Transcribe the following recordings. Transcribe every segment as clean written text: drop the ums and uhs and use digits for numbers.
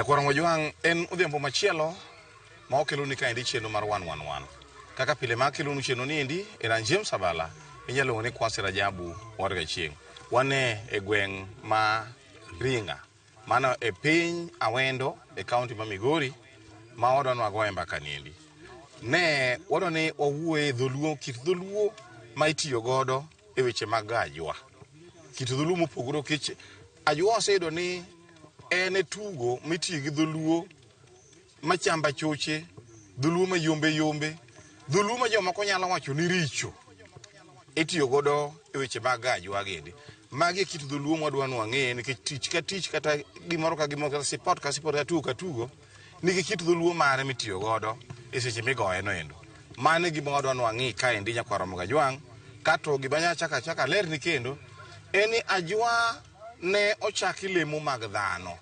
Nyakwar Ngojwang' en odhiambo machielo ma okeloni kaendi chenro mar 111. Kaka pile ma akelonu chenro ni endi en an James Abala, inyalo luongo ni Kwasi Rajabu war Gachieng'. Wan e gweng' ma Ringa, mano e piny Awendo e kaunti ma Migori ma wadwa ni wagoye mbaka ni endi. Ne wadwa ni wawuoye e dholuo, kit dholuo ma itiyo godo e weche mag ajwa. Kit dholuo mopogore nikech ajwa oseyudo ni en e tugo mitiyo gi dholuo machamba choche, dholuo ma yombe yombe, dholuo ma jomoko nyalo wacho ni richo itiyo godo e weche mag ajwa giendi. Magi e kit dholuo mwadwa ni wang'e nikech tich ka tich kata gimoro ka gimoro kata sipot ka sipot kata tugo ka tugo nigi kit dholuo mare mitiyo godo e seche migoye no endo. Mano e gima wadwa ni wang'i kaendi nyakwar Ramogi Ajwang'. Kato gima nya chako achaka alerni kendo en ni ajwa ne ochaki lemo mag dhano.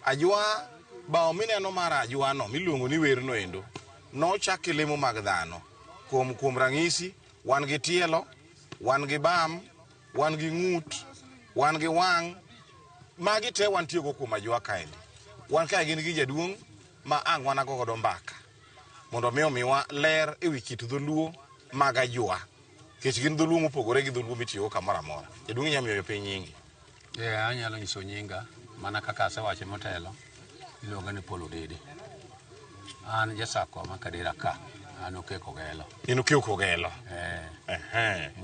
Ajwa bao mineno mar ajwa no miluongo ni wer no endo nochaki lemo mag dhano. Kuom ranyisi wan gi tielo, wan gi bam, wan gi ng'ut, wan gi wang', magi te wantie go kuom ajwa kaendi. Wan kae gin gi jaduong' ma ang' wanago godo mbaka mondo mi omiwa ler ewi kit dholuo mag ajwa. Nikech gin dholuo mopogore gi dholuo mitiyogo kamoro amora. Jaduong' inyalo miyo jopiny nyingi. Anyalo nyiso nyinga mana kaka asewache motelo, iluonga ni Paul Odede. An jasakwa ma Kadera ka, an Okeko Ogelo. In Okeko Ogelo.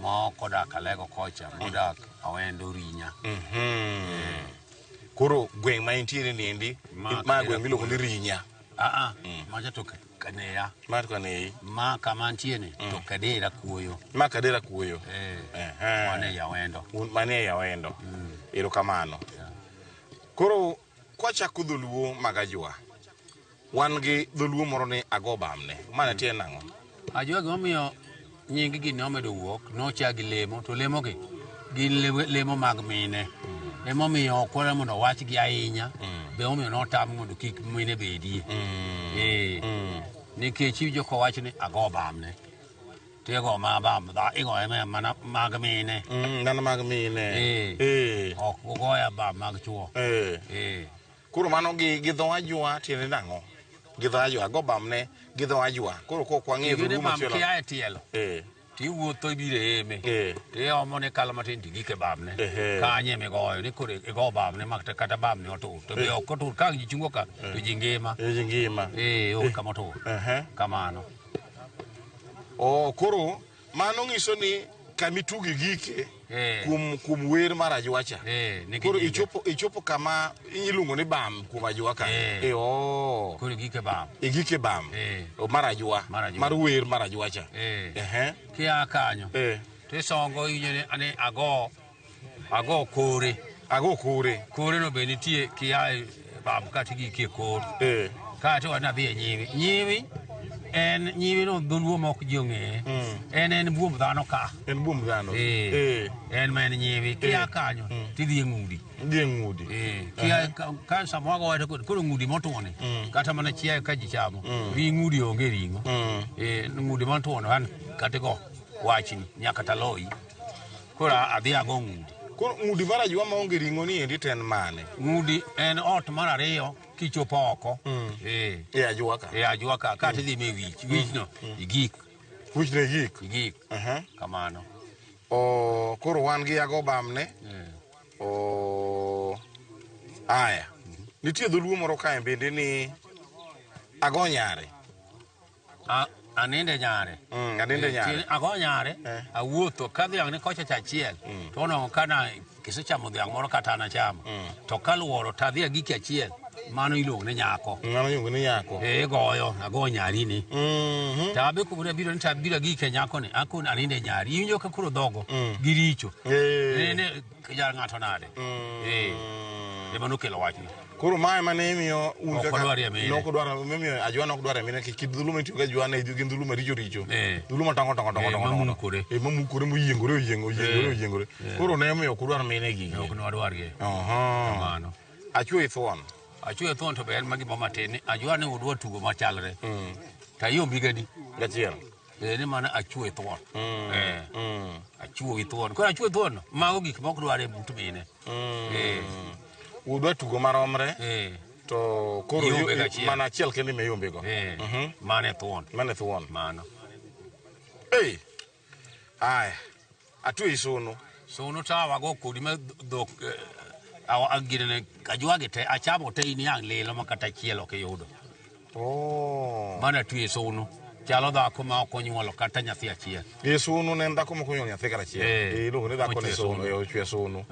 Moko odak Alego kocha, modak Awendo Rinya. Koro gweng' ma intiere ni endi, ma gweng' miluongo ni Rinya. Macha to Kaneya. Ma to Kaneyi. Ma kama antie ni to Kadera Kuoyo. Ma Kadera Kuoyo. Mane e Awendo. Mane e Awendo. Erokamano. Koro kwachako dholuo mag ajwa, wan gi dholuo moro ni ago bamne. Mano tiende nang'o? Ajwa gimomiyo nying gi nomedo wuok, nochak gi lemo, to lemo gi gin lemo mag mine. Emomiyo ok wadwar mondo owachgi ahinya, be emomiyo notam mondo kik mine bedie. Nikech iwinjo kowach ni ago bamne, to igo ma bam, igoye mana mag mine. Mana mag mine. Ok ogoya bam mag chuo. Koro mano gi dho ajwa tiende nang'o? Gi dho ajwa, ago bamne gi dho ajwa. Koro kok wang'eyo Gine dholuo bam machielo. kia e tielo. Tiwuotho ibiro e eme. Tiomo ni kalo matin tigik e bamne. Kanye migoyo ni koro igo bamne ma kata bamne otur. To be ok otur ka ji chungo ka to ji ngima. Ji ngima. Onge kama otur. Kamano. Koro mano nyiso ni kama itugo gike kuom wer mar ajwa cha. Koro ichopo kama iluongo ni bam kuom ajwa ka. Koro igike bam. Igike bam. Mar ajwa. Mar wer mar ajwa cha. Kia kanyo. To isongo iwinjo ni ago kore. Ago kore. Kore no be nitie kia e bam kata igikie kor. Kae to wadhi e nyiwi. Nyiwi en nyiwi no dholuo ma ok ji ong'eye. En buomb dhano ka. En buomb dhano. En ma en nyiwi. Kia kanyo tidhi e ng'udi. Idhi e ng'udi. Kia ka sama wagoyo to koro ng'udi motuoni. Kata mana chiayo ka ji chamo. Ring ng'udi onge ring'o. Ng'udi motuono an kata go wachni nyaka taloyi. Koro adhi ago ng'udi. Koro ng'udi mar ajwa maonge ring'o ni endi to en mane? Ng'udi en ot mar ariyo kichopo oko. E ajwa ka. E ajwa ka, ka tidhi me wich. Wich no, igik. Wich no igik. Igik. Kamano. Koro wan gi ago bamne. Aya. Nitie dholuo moro kae bende ni ago nyare. Aninde nyare. Aninde nyare. Ago nyare, awuotho ka dhiang' ni kocha cha achiel, to onwang'o ka na kisechamo dhiang' moro kata an achamo. To kaluoro to adhi agiki achiel, mano iluongo ni nyako. Mano iluongo ni nyako. Igoyo, ago nyari ni. To abe kobiro abiro ni to abiro agike nyako ni, akoni aninde nyari. Iwinjo ka koro dhogo giricho. Ne jar ng'ato nade. Ema nokelo wachno. Koro mae mane imiyo un Ok kaka odwar e mine. Nok odwar, imiyo ajwa nok odwar e mine, kit dholuo mitiyo go ajwa ne gin dholuo maricho richo. Dholuo madongo dongo dongo dongo dongo. Mamukore. Mamukore, moyiengore, oyiengore, oyiengore, oyiengore. Koro ne omiyo ok udwar mine gigi. Ok nwadwar gi. Kamano. Achwe ithuon. Achwe ithuon to be en magima matin ni ajwa ni udwa tugo machalre. To ayombi gadi? Gachiel. Ni mana achwe ithuon. Achwe ithuon. Koro achwe ithuon no, mago gik mok dwar e but mine. Udwa tugo maromre. To koro Iyombe gachiel. Mana achiel kende miyombe go. Mano e thuon. Mano e thuon. Mano. Ei. Aya. Atweyi sunu. Sunu to awago kodi ma dhok ginene ajwagi te achamo te in yang' lilo ma kata achiel ok iyudo. Oh. Mano atweyi sunu. Chalo dhako ma ok onyuolo kata nyathi achiel. E sunu ne en dhako mok onyuolo nyathi kata achiel. Iluongo ni dhako ne Ochwe sunu, sunu. Ochwe sunu.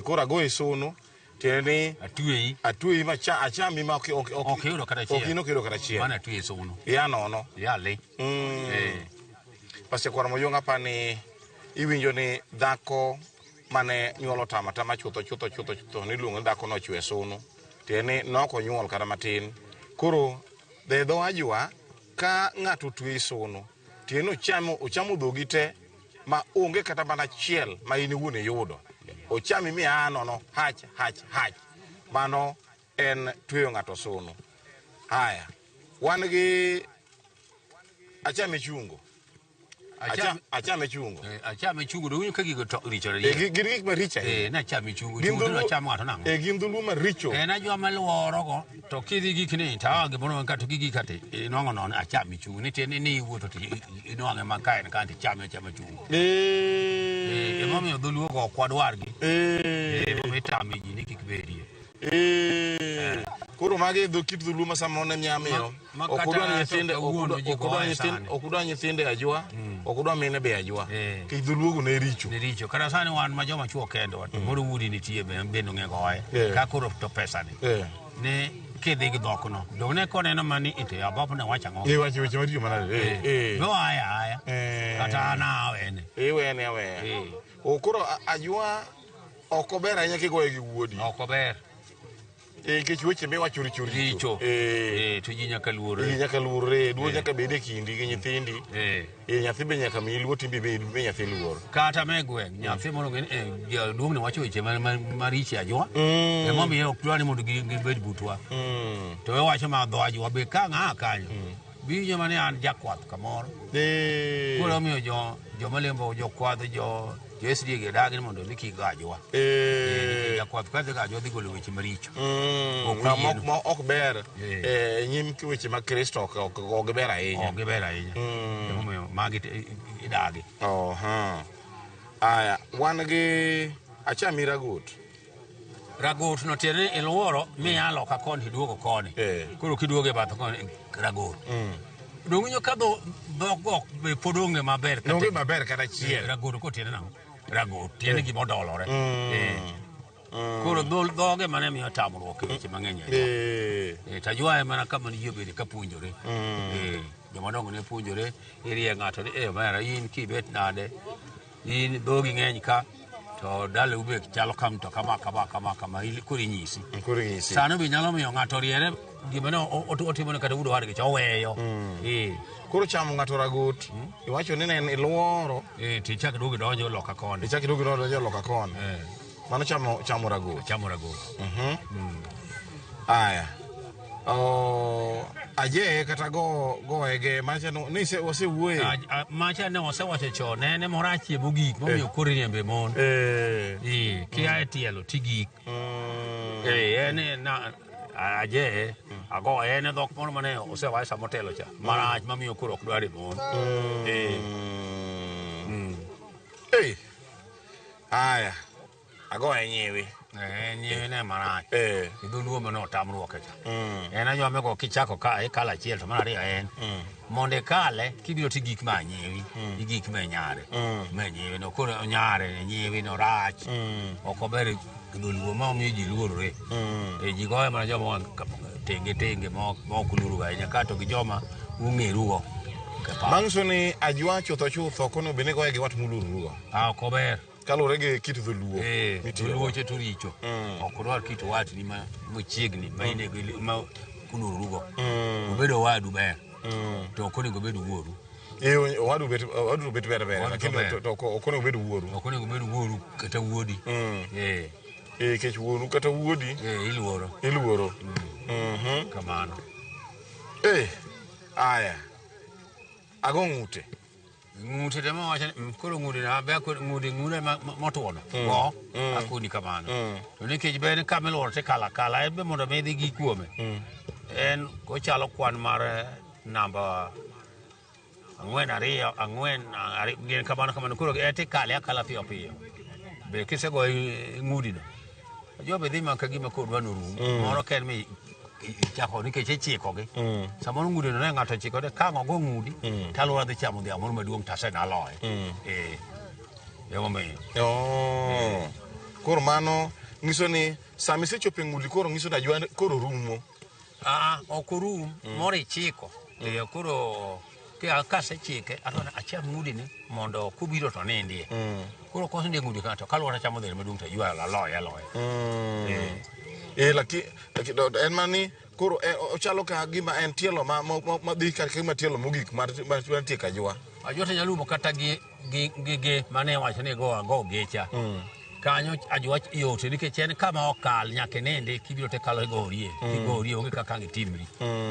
Koro agoyi sunu, tiende ni Atweyi. Atweyi ma achami ma ok Ok iyudo kata achiel. Ok iyudo kata achiel. Mano atweyi sunu. Ya nono. Ya li. Pastor Kwar Mojong apani iwinjo ni dhako mane nyuolo tama tama chutho chutho chutho chutho niluongo ni dhako nochwe sunu. Tiende ni nok onyuol kata matin. Koro dhe dho ajwa ka ng'ato otweyi sunu, tiende ni ochamo dhogi te ma onge kata mana achiel ma in iwuon iyudo. Ochami mi aa nono hach hach hach. Mano en tweyo ng'ato sunu. Haya, wan gi achame chungo. Achame chungo. Achame chungo, do winjo ka gigo to richo Gin gik maricho ahinya. Na achame chungo, Gin chungo to dholuo achamo ng'ato nang'o? Gin dholuo maricho. En ajwa maluoro go, to kidhi gik ni, to a gimoro ka to gigi kati, inwang'o nono achame chungo. Nitie ni iwuotho to inwang'e ma ka en ka to ichame achama chungo. Emomiyo dholuo go ok wadwargi. Emomiyo itame ji ni kik bedie. Koro magi dho kit dholuo ma samoro ne nyamiyo. Ma Ok udwa kata nyithinde, to kawuono ji ok udwa goye nyithind, sani. ok udwa nyithinde ajwa, ok udwa mine be ajwa. Nikech dholuo go ne richo. Ne richo. Kata sani wan ma joma chuo kendwa, to moro udi nitie be bende ong'e goye. Ka koro to pesa ni. Ne kidhi gi dhokno. Dong ne koneno mani ite abap ne wacho ang'o? Wacho weche maricho manade. No aya aya. Kata an awene. Iwene aweya. O koro ajwa ok ober ahinya kigoye gi wuodi. Ok ober. Nikech weche miwacho richo richo. Richo. To ji nyaka luorre. Ji nyaka luorre, luor nyaka bed e kindi gi nyithindi. Nyathi be nyaka miyi luor, timbe be mi nyathi luor. Kata me gweng', nyathi moro ng'e ni jaduong' ne wacho weche maricho ajwa. Emomiyo ok dwar ni mondo gibed butwa. To iwacho ma dho ajwa be ka ng'a kanyo. Biwinjo mana ni an jakwath kamoro. Koro omiyo joma lembo jokwath, jo SDA gi dagi ni mondo mi kik gajwa. Jakwath ka dhi gajwa dhi golo weche maricho. Ok oyienu. Ma ok ber, nyim weche mag Kristo ok giber ahinya. Ok giber ahinya. Emomiyo magi idagi. Aya, wan gi achami ragot. Ragot no tiende ni iluoro mi aloka koni iduogo koni. Koro kiduogo e bath koni ragot. Dong winjo ka dhok go be pod onge maber kata Onge maber kata achiel. Ragot ko tiende nang'o? Ragot tiende gima odolore. Koro dhoge mane miyo tamruok e weche mang'eny ahinya. To ajwaye mana kama ji obedo ka puonjore. Joma dongo ne puonjore, irie ng'ato ni, omera, in kibet nade? In dhogi ng'eny ka, to dalau be chalo kam to kama, kama, kama, kama, koro inyisi. Koro inyisi. Sano be nyalo miyo ng'ato riere gima ne otimo ne kata wuod owadgi cha oweyo. Koro chamo ng'ato ragot, iwacho ni ne en iluoro. To ichak iduog idonjo loka koni. Ichak iduog idonjo loka koni. Mano chamo ragot. Chamo ragot. Aya. Aje kata go ege, macha no, ni se, osewuoye. Macha ne osewacho chon, ne en marachie mogik, momiyo koro iriembe mon. Kia e tielo tigik. En e na, aje, ago en e dhok moro mane osewacho sama otelo cha. Marach mamiyo koro ok dwar e mon. Aya. Ago e nyiewi. Nyiewi ne marach. Dholuo mane otamruok e cha. En ajwa mego kichako ka ikalo achiel to mar ariyo en. Mondo ikale kibiro ti gik ma nyiewi, igik ma nyare. Ma nyiewi no koro nyare nyiewi no rach. Ok ober dholuo ma omiyo ji luorore. Ji goyo mana joma wang' tenge tenge ma ok uluoro ahinya kato gi joma ung'erugo. Manyiso ni ajwa chutho chutho kono bende goye gi wat muluorugo. Ok ober. Kaluwore gi kit dholuo mitiyogo. Dholuo cha to richo. Ok odwar kit watni machiegni ma inego ma uluorugo. Obedo owadu ber. To ok onego obed wuoru. Owadu bet, owadu bet ber ber, Owadu lakini ber. to ok onego obed wuoru. Ok onego obed wuoru kata wuodi. Nikech wuonu kata wuodi, Iluoro. Iluoro. Kamano. Aya. Ago ng'ute. Ng'ute te mawacho ni koro ng'udi na be ng'udi ng'ude motuono go akoni kamano. To nikech be en kama iluoro tikalo akala en be mondo mi idhi gi kuome. En ochalo kwan mar namba 4 2 4 2 gin kamano kamano koro en tikale akala piyo piyo. Be kisego ng'udi no jobe dhi ma ka gima koro dwa norum moro ken mi ichako nikech ichikogi. Samoro ng'udi no ne ng'ato ochiko de ka ang' ogo ng'udi taluora dhi chamo dhiang' moro maduong' tasenaloye. Emomiyo. Oh. Koro mano nyiso ni sama isechopo e ng'udi koro nyiso ni ajwa koro rumo. Ok orum, moro ichiko. Koro kasechike adwa ni acham ng'udi ni mondo kobiro to nindie. Koro kosendio e ng'udi ka to kaluora chamo dhiang' maduong' to aywayo aloye aloya. Lakini en mana ni koro ochalo ka gima en tielo ma dhi ka gima tielo mogik mar tieko ajwa. Ajwa to nyalo rumo kata gi mane wacho ni go ago gecha. Kanyo ajwa yot nikech en kama okal nyaka inindi kibiro te kalo igorie. Igorie onge kaka ang' itimri.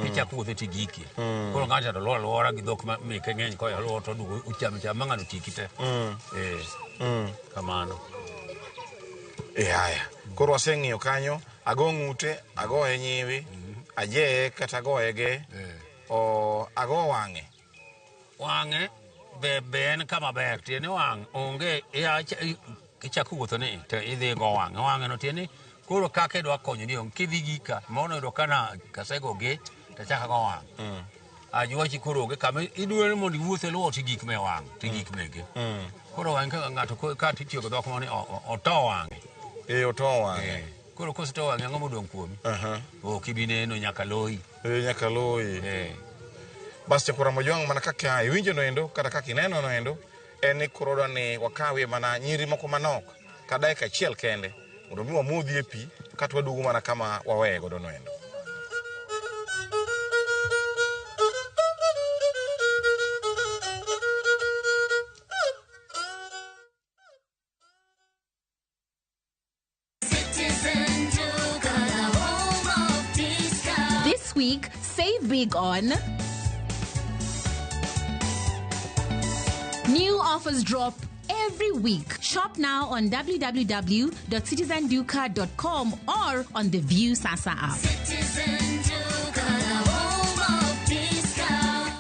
Ichako wuotho tigikie. Koro ng'ato to luoro aluora gi dhok meke ng'eny koya luoro to oduogo ochamo cham ma ng'ano tieki te. Kamano. Haya. Koro waseng'iyo kanyo, ago ng'ute, agoye nyiwi, ajeye kata agoye ge, ago wang'e. Wang'e be en kama ber, tiende wang' onge ichako wuotho ni to idhi go wang'e. Wang'e no tiende koro kaka idwa konyo ni onge kidhi gi ka moro yudo kana kasego ge to achako ago wang'e. Ajwachi koro onge kama idwaro ni mondo iwuoth e luwo tigik me wang' tigik mege. Koro wang'e ka ng'ato ka titiyo gi dhok moro ni oto wang'e. Oto wang'e. Koro koseto wang'e ang'o modong' kuomi? Ok ibi neno nyaka loyi. Nyaka loyi. Bas chakura mojwang' mana kaka iwinjo noendo kata kaka ineno noendo en ni koro dwa ni wakawie mana nyiri moko manok ka dakika achiel kende mondo mi wamodhi e pi kata waduogo mana kama waweye godo noendo. This week, save big on new offers drop every week. Shop now on www.citizenduka.com or on the View Sasa app. Citizen Duka, the home of discount.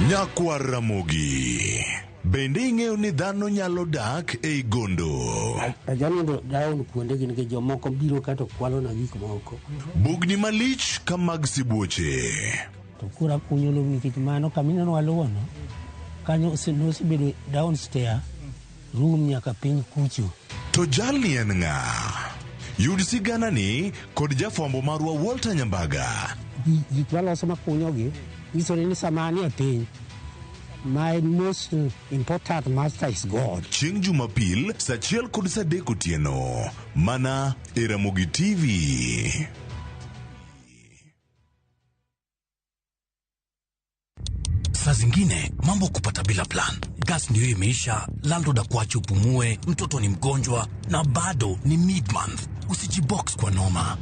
Nyakwar Ramogi, bende ing'eyo ni dhano nyalo dak ei gondo? Ajanindo down kuondegi nikech jomoko biro ka to kwalona gik moko. Bugni malich ka mag sibuoche. To koro akunyo lowo nikech mano kamineno waluwono, kanyo nosebedo downstairs room nyaka piny kucho. To jalni en ng'a? Yud siganani kod jafwambo marwa Walter Nyambaga. Gik maloso makunyogi nyiso ni sama anie piny, my most important master is God. Chieng' Jumapil saa 1:30 otieno, mana e Ramogi TV. Saa zingine mambo kupata bila plan. Gas ndio imeisha, landlord akuache upumue, mtoto ni mgonjwa na bado ni mid-month. Usijibox kwa noma.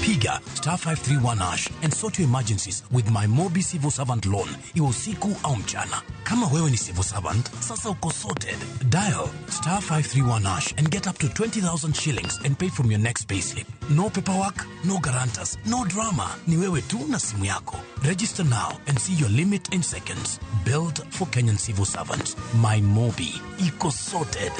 Piga *531# and sort your emergencies with my Mobi Civil Servant Loan. Iwe usiku au mchana. Kama wewe ni civil servant, sasa uko sorted. Dial *531# and get up to 20,000 shillings and pay from your next payslip. No paperwork, no guarantors, no drama. Ni wewe tu na simu yako. Register now and see your limit in seconds. Built for Kenyan civil servants. My Mobi. Iko sorted.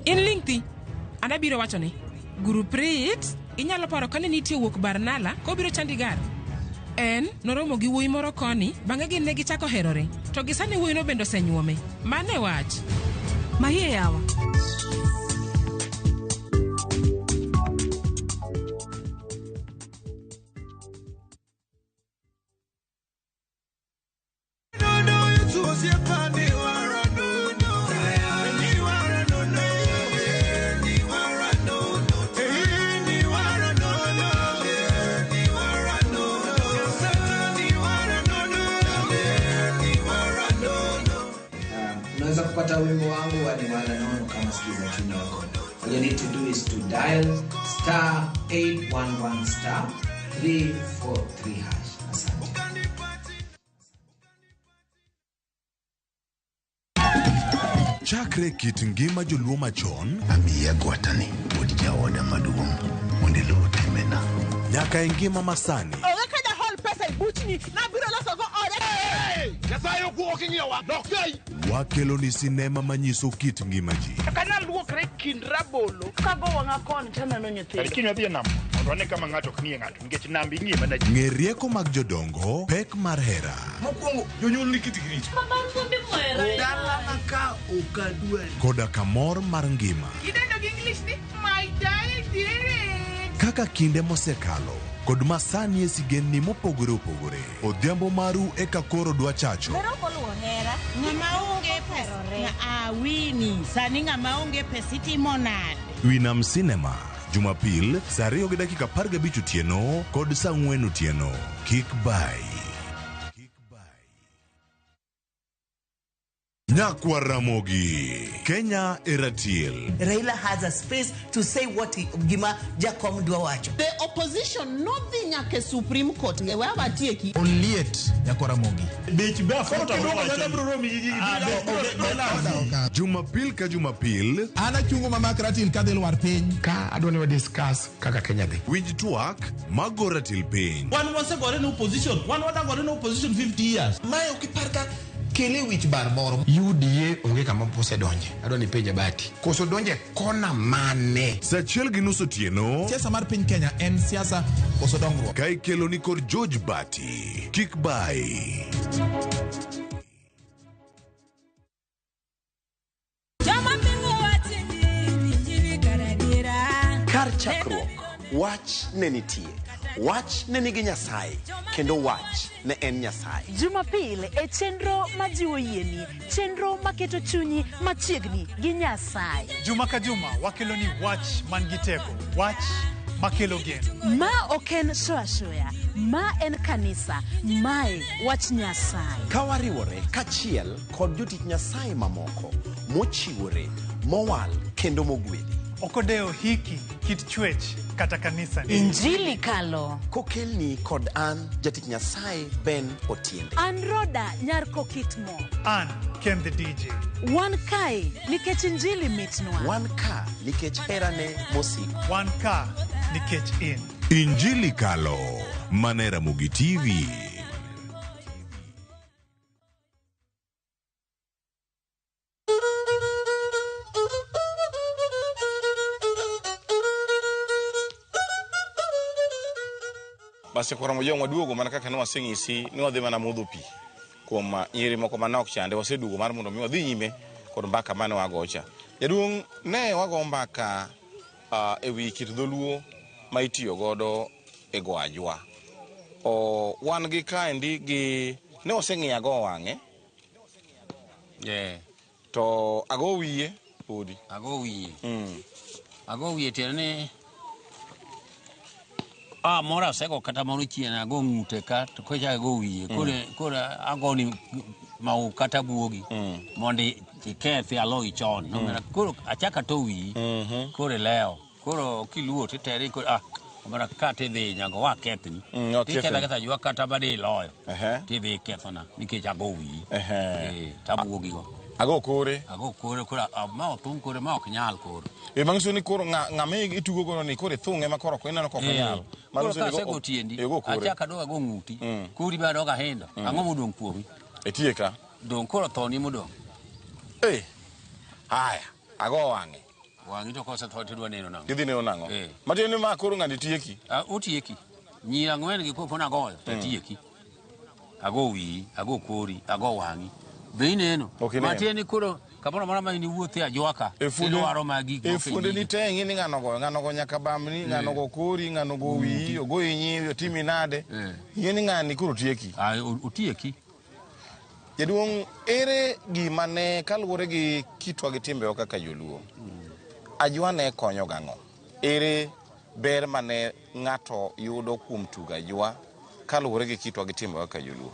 In lingthi, an abiro wacho ni Guruprit, inyalo paro kane nitie wuok Barnala kobiro Chandigarh. En noromo gi wuoyi moro koni, bang'e gin ne gichako herore. To gi sani wuoyino bende osenyuome. Mano e wach. Mahie yawa. Kupata wimbo wangu wa Niwala Nono kama sikiza tune yako. All you need to do is to dial star 811 star 343 hash. Asante. Chakre kit ngima joluo machon Amiya gwatani wuod jaoda maduong' mondo iluw timbena. Nyaka e ngima masani. Onge ka jahol pesa e buchni nabiro losogo ode. Nyasaye okuo king'iyowa dok kai. Wakelo ni sinema manyiso kit ngima ji. Ok anyal luokre kind rabolo kago wang'a koni taneno nyithindo. Kiny wadhi e nam mondo wane kama ng'ato ok ng'iye ng'ato nikech nam ing'iye mana ji. Ng'e rieko mag jodongo, pek mar hera. Mokwongo jonyuol ni kitgi richo. Dalana ka ok adwari. Koda kamor mar ngima. Idendo gi English ni my darling. Kaka kinde mosekalo kod masani e sigendni mopogore opogore. Odhiambo maru eka koro dwa chacho. Ng'ama onge pesa awini sani ng'ama onge pesa itimo nade? Winam Cinema, Jumapil saa 2:15 otieno kod saa 4 otieno. Kik bai. Nyakwa Ramogi, Kenya e ratiel. Raila has a space to say what he, gima Jakom dwa wacho. The opposition nodhi nyaka e Supreme Court. We watieki. Oliet nyakwa Ramogi. Bech be aforo to Jumapil ka Jumapil An achungo mamak ratil kadhi lwar piny. Ka adwa ni wa discuss kaka Kenya dhi. Winj twak mago ratil piny. Wan wasegore ne opposition, wan wadagore ne opposition 50 years. Mae ok ipar ka kele wich bar moro. UDA onge kama osedonje. Adwa ni penja Bati. Koso donje kona mane? Saa 1:30 otieno. Siasa mar piny Kenya en siasa koso dongruok. Ka ikelo ni kod George Bati. Kik bai. Kar chakruok, wach ne nitie. Wach ne nigi Nyasaye, kendo wach ne en Nyasaye. Jumapil e chenro majiwo yieni, chenro maketo chunyi machiegni gi Nyasaye. Juma ka juma wakelo ni wach man gi teko, wach makelo geno. Ma ok en show ashoya, ma en kanisa, mae wach Nyasaye. Ka wariwore kachiel kod jotich Nyasaye mamoko mochiwore, mowal kendo mogwedhi. Ok odewo hiki, kit chwech kata kanisa. Injili kalo. Kokelni kod an jatich Nyasaye Ben Otiende. An Roda nyar Kokitmo. An Ken the DJ. Wan kae nikech injili mitnwa. Wan ka nikech herane mosiko. Wan ka nikech in. Injili kalo. Mana e Ramogi TV. Basi koro mojong waduogo mana kaka ne waseng'isi ni wadhi mana modho pi kuom nyiri moko manok chande waseduogo mar mondo mi wadhi nyime kod mbaka mane wagocha. Jaduong' ne wago mbaka e wi kit dholuo ma itiyo godo e go ajwa. Wan gi kaendi gi ne waseng'iyo ago wang'e. Yeah. To ago wiye podi. Ago wiye. Ago wiye tiende ni moro asego kata moro chien ago ng'ute ka to kocha ago wiye. Koro ago ni mau kata buogi mondo ikethi aloyi chon. Koro achako ato wiyi koro ilewo. Koro kiluwo titere koro omera ka tidhi nyaka wakethni. Tiketho aketha ajwa kata bade iloyo. Tidhi ikethona nikech ago wiyi. Tabuogi go. Ago kore. Ago kore koro ma othung kore ma ok nyal koro. E manyiso ni koro ng'ama itugo godo ni koro ithung'e ma koro ok ineno ka ok onyal. Koro ka asego tiendi, achako adog ago ng'uti, kori be adog ahindo, ang'o modong' kuomi? Itieka. Dong' koro thoni modong'. Haya, ago wang'e. Wang'i to kosetho tidwa neno nang'o? Idhi neno nang'o? Matiende ni ma koro ng'ani tieki. Otieki. Nyiri ang'wen gi kopo nagoyo to tieki. Ago wiyi, ago kori, ago wang'i. Be ineno? Matiende ni koro kamoro amora ma in iwuothe ajwaka, idwaro ma gik moko E fuonde ni te ing'e ni ng'ano goyo, ng'ano go nyaka bamni, ng'ano go kori, ng'ano go wiyi, ogoyi nyiwi, otimi nade. Ing'e ni ng'ani koro tieki. Otieki. Jaduong', ere gima ne kaluwore gi kitwa gi timbewa kaka joluo, ajwa ne konyo gang'o? Ere ber mane ng'ato yudo kuom tugo ajwa kaluwore gi kitwa gi timbewa kaka joluo?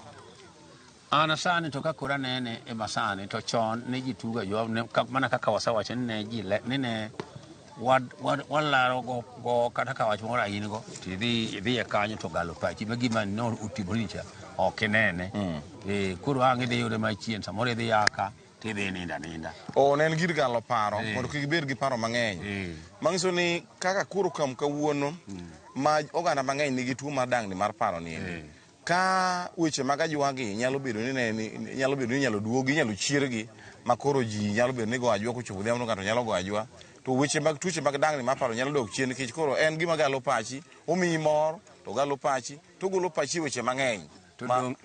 An sani to ka koro anene ema sani to chon ne ji tugo ajwa mana kaka wasewacho ni ne ji ni ne walaro go kata ka wach moro in go to idhi e kanyo to galo pachi ma gima ne otimoreni cha ok inene. Koro ang' idhi yude machien samoro idhi yaka tidhi nindo aninda. O ne en gir galo paro mondo kik ibed gi paro mang'eny. Manyiso ni kaka koro kam kawuono ma oganda mang'eny nigi tuo mar dangni mar paro ni endi. Ka weche mag ajwagi nyalo bedo ni nyalo bedo ni inyalo duogi, inyalo chiergi ma koro ji nyalo bedo ni go ajwa kochopo odhiambo ng'ato nyalo go ajwa. To weche mag tuoche mag dangni mar paro nyalo dok chien nikech koro en gima galo pachi, omiyi mor, to galo pachi, to ogolo pachi e weche mang'eny.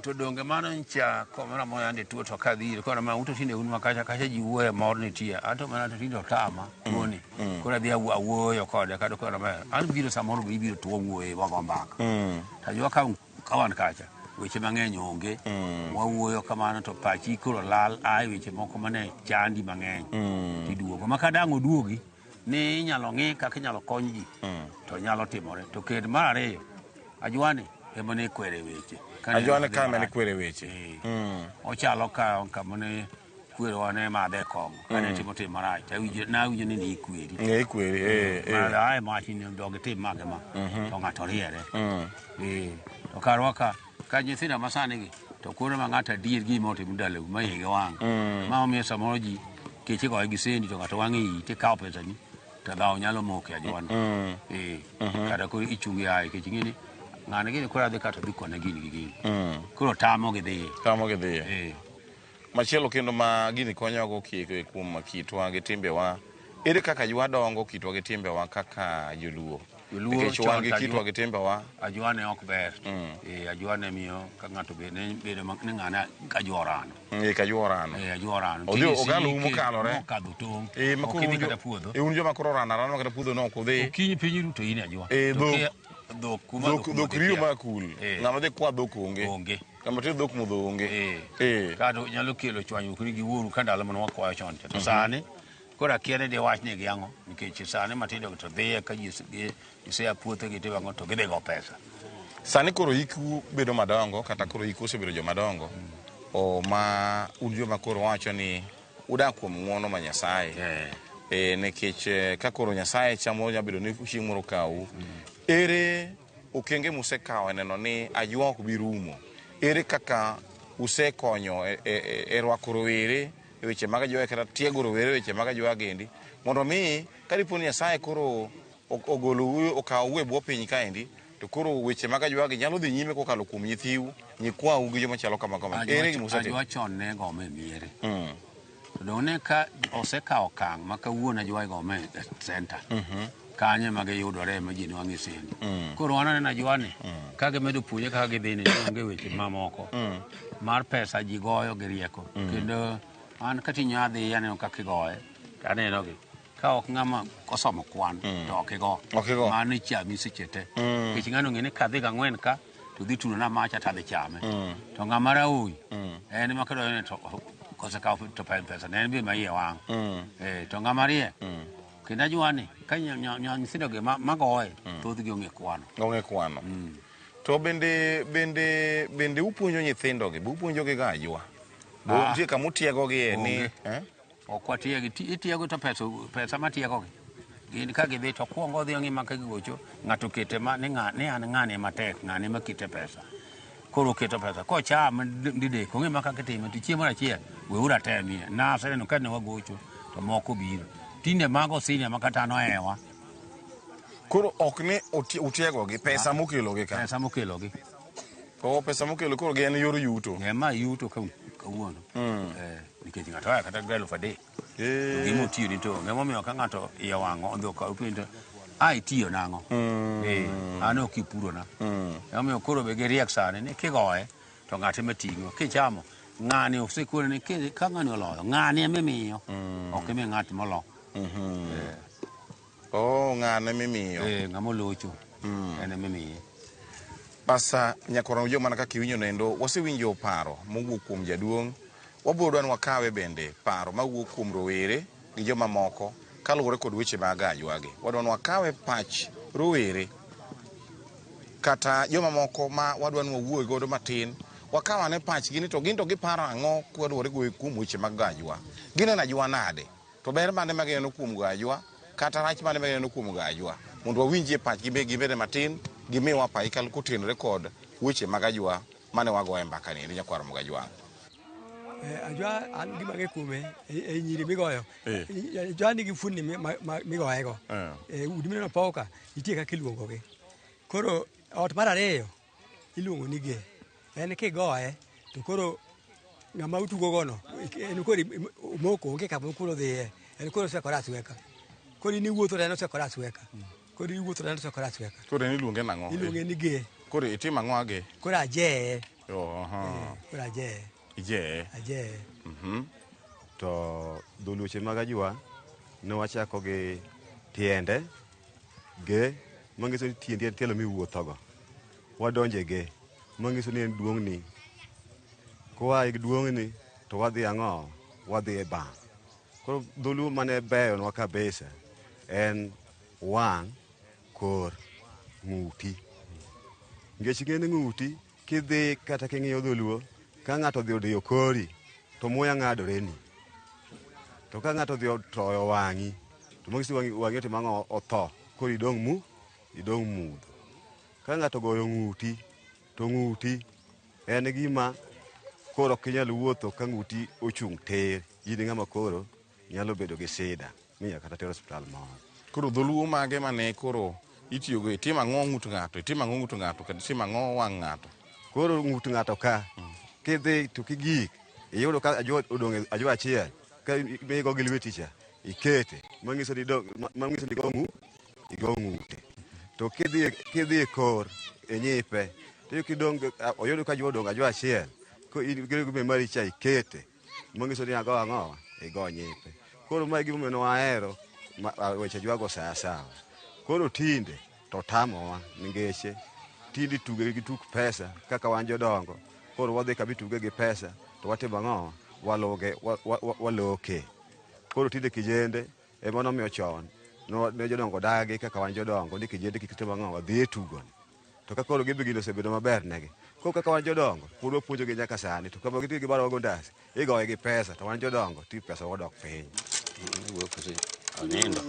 To donge mano ncha komoro amora yande tuo to kadhi ire koro ma uto tinde un ma kacha kacha ji wuoye mor nitie anto mana to tinde otama tuoni koro adhi awuoyo kode kata koro ma an biro samoro be ibiro tuo wuoye wago mbaka to ajwa ka wan kacha weche mang'eny onge wawuoyo kamano to pachi koro lal ae weche moko mane chandi mang'eny tiduogo ma kadang' oduogi ni inyalo ng'i kaka inyalo kony ji to nyalo timore to kendo mar ariyo ajwani ema ne kwere weche. Ajwani ka ema ne kwere weche. Ochalo ka kama ne kwerowa ne madhe kong'o kane timo tim marach nawinjo ni ne ikweri. Ne ikweri. Ae mach ni dog itim ma gi ma to ng'ato riere. To karwa ka nyithindo ma sani gi to koro ma ng'ato adier gima otim dalau ma igi wang'. Ma omiyo samoro ji kech igoye gi sendi to ng'ato wang' iyi tikawo pesani to dhawo nyalo moke ajwani. Kata koro ichungi aye nikech ing'e ni ng'ani gini koro adhi kata dhi kone gini gi gini. Koro tamo gi dhiye. Tamo gi dhiye. Machielo kendo ma gini konyogo kuom kitwa gi timbewa, ere kaka ajwa dongo kitwa gi timbewa kaka joluo? Nikech wan gi kitwa gi timbewa. Ajwa ne ok ber. Ajwa ne miyo ka ng'ato bedo ni ng'ane ajwa orano. Kajwa orano. Ajwa orano. Odhi ogalo mokalore. Mokadho tong'. Ok idhi kata puodho. Un joma koro orano arana kata puodho no ok udhi. Okinyi piny ru to in ajwa. Dhok riyo ma kul. Ng'ama dhi kwa dhok onge. Kama te dhok modho onge. Kato nyalo kelo chwanyruok ni gi wuoru ka ndalo mane wakwayo chon cha. To sani koro akia ni diwach ni gi ang'o nikech sani matindo to dhiye ka ji gisea puothe gi timo ang'o to gidhi go pesa. Sani koro iku bedo madongo kata koro iku osebedo joma dongo. O ma un joma koro wacho ni udak kuom ng'uono ma Nyasaye. Nikech ka koro Nyasaye chamo nyalo bedo ni chieng' moro kawu. Ere okenge musekawo e neno ni ajwa ok bi rumo? Ere kaka usekonyo e rwako rowere e weche mag ajwa kata tiego rowere e weche mag ajwa gendi mondo mi kadipo ni Nyasaye koro ogolou okawou e bwo piny kaendi to koro weche mag ajwa gi nyalo dhi nyime kokalo kuom nyithiu, nyikwau gi joma chalo kama kama. Ere gima usetimo? Ajwa chon ne gome e miere. To dong' ne ka osekawo okang' ma kawuono ajwa igome e center. Kanyo ema giyudore ema ji nwang'e sendi. Koro wan aneno ajwani ka gimedo puonje kaka gidhi ni onge weche mamoko. Mar pesa ji goyo gi rieko. Kendo an katinyo adhi aneno kaka igoye to aneno gi. Ka ok ng'ama osomo kwan to ok igo. Mano ichami seche te. Nikech ng'ano ong'e ni kadhi gang'wen ka to dhi tuno na macha to adhi chame. To ng'ama raoyi en ema kidonjo to kosekawo to pesa ne en be ma iye wang'. To ng'ama riek kendo ajwani ka nyithindo gi magoye thothgi onge kwano. Onge kwano. To bende upuonjo nyithindo gi, be upuonjo gi ga ajwa? Be nitie kama utiegogie ni Ok watiegi, itiego to pesa matiegogi. Gin ka gidhi to okuongo odhi ong'i ma ka gigocho ng'ato okete ma ni an ng'ani ema tek, ng'ani ema kete pesa. Koro oketo pesa kocham didek ong'e ma kaka itime to chieng' moro achiel weuru atemie. Naseneno ka ne wagocho to moko biro. Tinde mago senior ma kata an ohewa. Koro ok ni utiegogi, pesa mokelogi ka. Pesa mokelogi. O pesa mokelo koro gin yor yuto. Ema yuto kawuono. Nikech ng'ato oya kata gi 3000. To gima otiyo ni to onge. Emomiyo ka ng'ato iye owang' odhi okaw penjo to a itiyo nang'o? An ok ipurona. Emomiyo koro be giriek sani ni kigoye to ng'ato ema ting'o. Kichamo ng'ani osekone ni ka ng'ani oloyo ng'ani ema imiyo. Ok imi ng'at molo. Oh, ng'ane mimiyo. Ng'ama olocho. En ema imiye. Pasa nyakoro jo mana kaka iwinjo nendo, wasewinjo paro mowuok kuom jaduong'. Wabiro dwa ni wakawe bende paro mawuok kuom rowere gi joma moko kaluwore kod weche mag ajwagi. Wadwa ni wakawe pach rowere kata joma moko ma wadwa ni wawuoye godo matin Wakaw ane pachgi ni to gin to giparo ang'o kaluwore go kuom weche mag gajwa. Gineno ajwa nade? To ber mane ma gineno kuom gajwa kata rach mane ma gineno kuom gajwa? Mondo wawinjie pachgi be gibede matin gimiwa pachgi kotenore kod weche mag ajwa mane wagoye mbaka ni nyakwar Mogajwang'. Ajwa an gima ang'e kuome e nyiri migoyo. Ajwa nigi fuondni migoyego. Udi mineno pow ka nitie kaka iluongogi. Koro ot mar ariyo iluongo ni ge. En kigoye to koro ng'ama utugo gono en koro omoko onge kama koro odhiye. En koro oswekore asweka. Koro in iwuotho to en oswekore asweka. Koro iwuotho to en oswekore asweka. Koro en iluonge nang'o? Iluonge ni ge. Koro itimo ang'o age? Koro ajeye. Koro ajeye. Ijeye. Ajeye. To dholuoche mag ajwa ne wachako gi tiende ge manyiso ni tiendi en tielo miwuothogo. Wadonje ge manyiso ni en duong'ni. Koa e duong'ni to wadhi ang'o? Wadhi e bang'. Koro dholuo mane beyonwa kabisa en wang', kor, ng'uti. Nikech ing'e ni ng'uti kidhi kata king'iyo dholuo ka ng'ato odhi odiyo kori to muya ng'adoreni. To ka ng'ato odhi otoyo wang'i to manyiso ni wang'i otimo ang'o? Otho. Koro idong' idong' mudho. Ka ng'ato ogoyo ng'uti to ng'uti en gima koro ok inyal wuotho ka ng'uti ochung' tir. In ng'ama koro nyalo bedo gi sida minyal kata ter osiptal moro. Koro dholuo mage mane koro itiyogo? Itimo ang'o ng'ut ng'ato? Itimo ang'o ng'ut ng'ato? Kata itimo ang'o wang' ng'ato? Koro ng'ut ng'ato ka kidhi to kigik iyudo ka ajwa odong' ajwa achiel ka igo gi lweti cha ikete manyiso ni igo ng'ute. To kidhi e kor e nyipe to kidong' oyudo ka ajwa odong' ajwa achiel ko in gi mari cha ikete manyiso ni ago ang'o igo nyipe. Koro mae gimomiyo ne wahero weche ajwago sa asawa. Koro tinde to tamowa nikech tinde tuge gi tuk pesa kaka wan jodongo. Koro wadhi kama ituge gi pesa to watimo ang'o? Waloke waloke. Koro tinde kijende ema nomiyo chon ne jodongo dagi kaka wan jodongo ni kijende kik tim ang'o wadhi e tugoni. To ka koro gibiro gino osebedo maber negi. Koro kaka wan jodongo pod wapuonjogi nyaka sani to kama gitiyo gi barua go ndasi igoye gi pesa to wan jodongo ti pesa wadok piny. Onindo.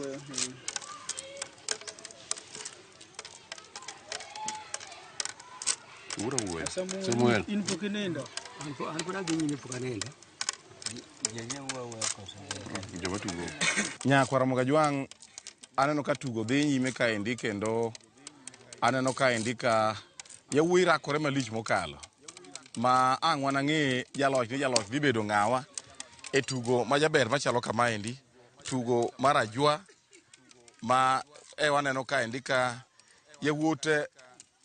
Samuel. In pok inindo. An pod adhi nyime pok anindo. Joma tugo. Nyakwar Mogajwang' aneno ka tugo dhi nyime kaendi kendo aneno kaendi ka yawuoyi rakore malich mokalo. Ma ang' wanang'e jaloch ni jaloch dhi bedo ng'awa e tugo majaber machalo kamaendi. Tugo mar ajwa ma waneno kaendi ka yawuot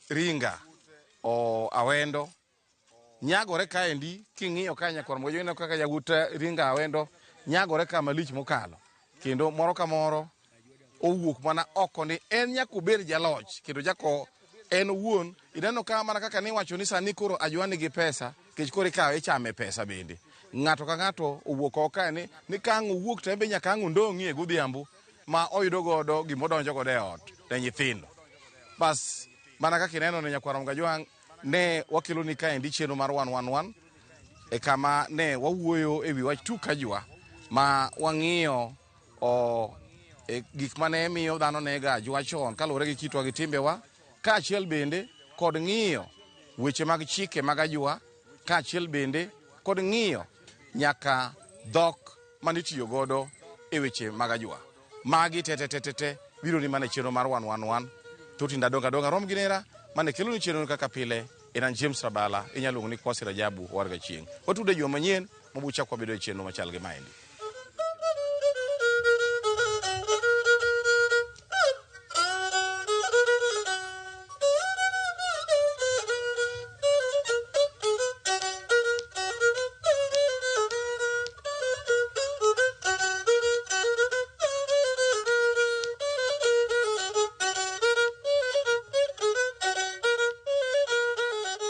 Ringa o Awendo nyagore kaendi king'iyo ka nyakwar Mogajwang' ineno kaka yawuot Ringa Awendo nyagore ka malich mokalo. Kendo moro ka moro owuok mana oko ni en nyaka obed jaloch kendo jako en owuon ineno ka mana kaka niwacho ni sani koro ajwa nigi pesa nikech koro ikawe ichame pesa bende. Ng'ato ka ng'ato owuok oko kae ni ka ang' owuok to en be nyaka ang' ondong'ie godhiambo ma oyudo godo gimodonjo godo e ot ne nyithindo. Bas mana kaka ineno ni nyakwar Mogajwang' ne wakeloni kaendi chenro mar 111 e kama ne wawuoyo e wi wach tuk ajwa ma wang'iyo gik mane miyo dhano nego ajwa chon kaluwore gi kitwa gi timbewa kaachiel bende kod ng'iyo weche mag chike mag ajwa kaachiel bende kod ng'iyo nyaka dhok manitiyo godo e weche mag ajwa. Magi te biro ni mana chenro mar 111 Thotinda donga donga rom gi nera mane keloni chenro kaka pile en an James Rabala inyalo luongo ni Kwasi Rajabu Warga Chieng'. Watude juma manyien mabuchak wabedo e chenro machal gi maendi.